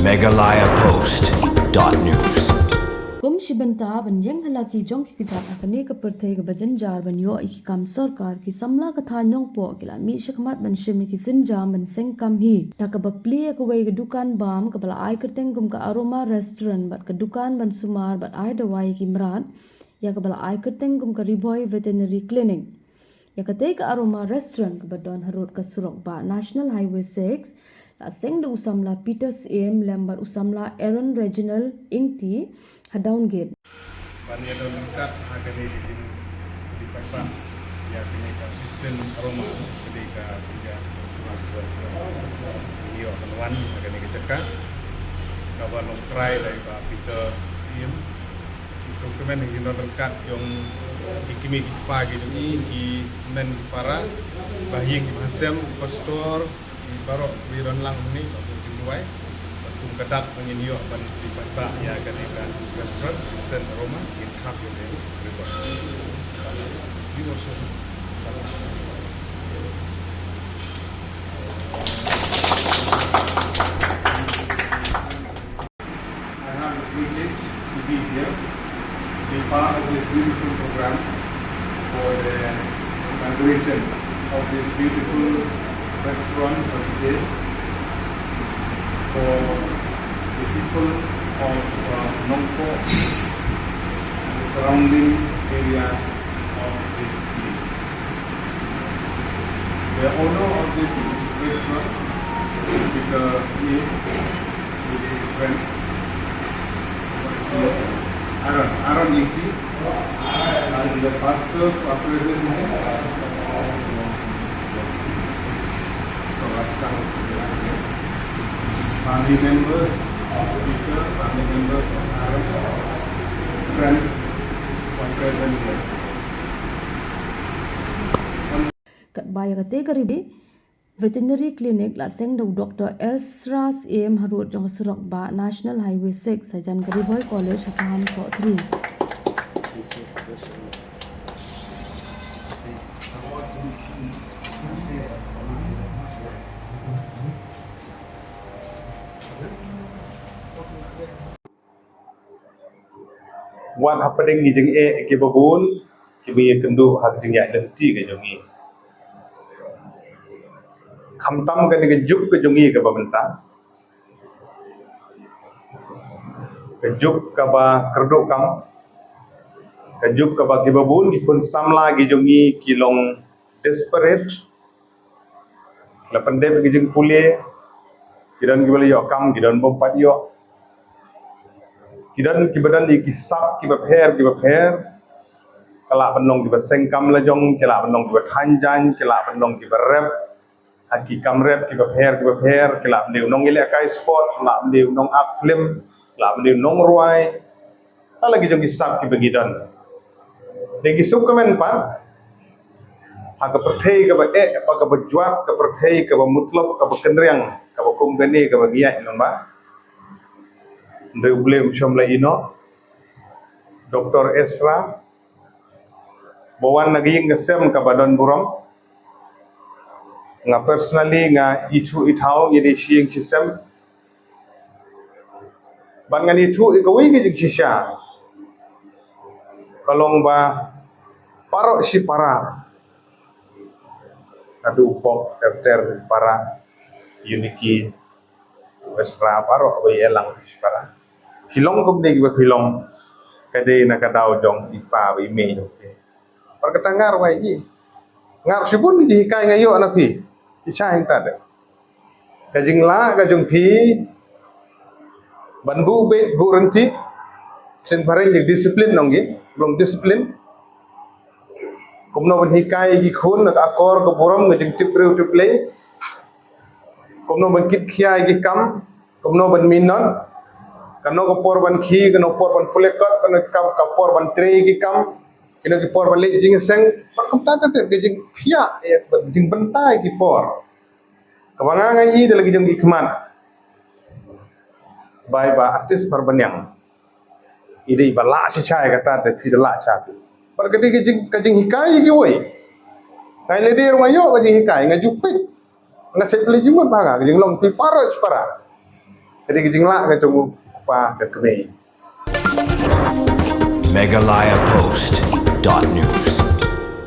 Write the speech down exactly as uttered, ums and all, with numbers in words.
Meghalaya Post dot news. Kum shi bynta ban ïeng ha la ki jong ki kjat ha kane ka pyrthei kaba jynjar ban ïoh ïa ki kam sorkar, ki samla ka thaiñ Nongpoh ki la mih shakhmat ban shim ïa ki sienjam ban seng kam hi da kaba plie ïa kawei ka dukan bam kaba la ai kyrteng kum ka Aroma Restaurant bad ka dukan ban sumar bad ai dawai ïa ki mrad, ïa kaba la ai kyrteng kum ka Ri Bhoi Veterinary Clinic. Ïa katei ka Aroma Restaurant kaba don harud ka surok bah National Highway six la seng da u samla Peter Syiem lem bad u samla Aaron Reginald Ingti ha Downgate. Ban ïa don ryngkat ha kane ka jingdih paidbah ïa kane ka Christian Aroma, kane ka Christian Aroma Restaurant. Ïa ban wan ha kane ka jaka kaba long trai da i bah Peter Syiem. Ki sngewkmen ha ki nongryngkat jong ki kmie ki kpa ki jong i, ki hynmen ki para, ba ïing ki ba hasem, pastor, ki baroh ki don lang hangne ba bun jingduwai. Bad kum ka dak ba ngin ïoh ban dih paidbah ïa kane ka restaurant Christian Aroma, ngin kham ïa kane ka reward. Viewers, I have the privilege to be here, to be part of this beautiful program for the inauguration of this beautiful restaurant, so to say, for the people of uh, Nongpoh and the surrounding area of this place. The owner of this restaurant, Peter Syiem, with his friend, Aaron, Aaron Ingti, and the pastors who are present here. So, family members of Peter, family members of Aaron, friends who are present here. Katba ïa katei ka Ri Bhoi Veterinary Clinic la seng da u Doctor Ezra Syiem harud jong ka surok bah National Highway six hajan ka Ri Bhoi College ha Pahamsoh three. Wat hapdeng ki jingeh kiba bun kiba ïakynduh ha ka jingïaid lynti ka jong ngi. Khamtam kane ka juk ka jong ngi kaba mynta, ka juk kaba kyrduh kam, ka juk kaba kiba bun ki khun samla ki jong ngi ki long desperate. La pyndep ki jingpule, ki don kiba la ïoh kam, ki don bym pat ïoh. Ki don kiba don ïa ki sap kiba pher kiba pher. Ki lah ban long kiba seng kam la jong, ki lah ban long kiba than jaiñ, ki lah ban long kiba rep ha ki kam rep kiba pher kiba pher, ki lah ban dei u nongïalehkai sport, ki lah ban dei u nongakt film, ki lah ban dei u nongrwai. La la ki jong ki sap kiba ngi don. Dei ki sngewkmen pat ha ka pyrthei kaba eh, ha kaba jwat, ka pyrthei kaba mutlop, kaba kynriang, kaba kum kane kaba ngi ïaid lyngba. Hynrei U Blei um shym la ïehnoh. Doctor Ezra ba wan na ka ïing ka sem kaba don burom. Nga personally nga ithuh ithaw ïa dei shi ïing shi sem. Ban ngan ithuh ïa kawei ka jingshisha ka long ba baroh shi para, naduh u pop ter ter para, Uniki, Westra, baroh ba ïalang shi para, ki long kumne kiba ki long. Ka dei na ka daw jong i pa bad i mei jong ki. Bad kata nga ruh nga ïohi, nga ruh shibun ki jinghikai nga ïoh na phi. Ki shah hangta de. Ka jinglah ka jong phi ban buh beit buh rynti, shen phareng jing discipline nong ki, long discipline. Kumno ban hikai ki khun na ka akor ka burom, ka jingtip briew tip Blei. Kumno ban kit khia ki kam, kumno ban minot, kano ka por ban khie, kano ka por ban pule kot, kano ka, ka por ban trei ki kam, kino ki por ban leit jingïaseng. Bad kumta ka tip ka jingphiah, eh, jingbynta ki por. Kaba nga nga ïohi da la ki jong ki khmat, bai ba artist Parbaniang i dei ba lah shisha ïa kata, te phi da lah shisha phi. Bad ka dei ka jing, ka jinghikai ïa kiwei. Nga ïa lade ruh nga ïoh ka jinghikai, nga ju peit. Nga check phi jingmut ba nga ka jinglong phi para shi para. Ka dei ka jinglah ka jong u kpa ka kmie. Meghalaya Post dot news.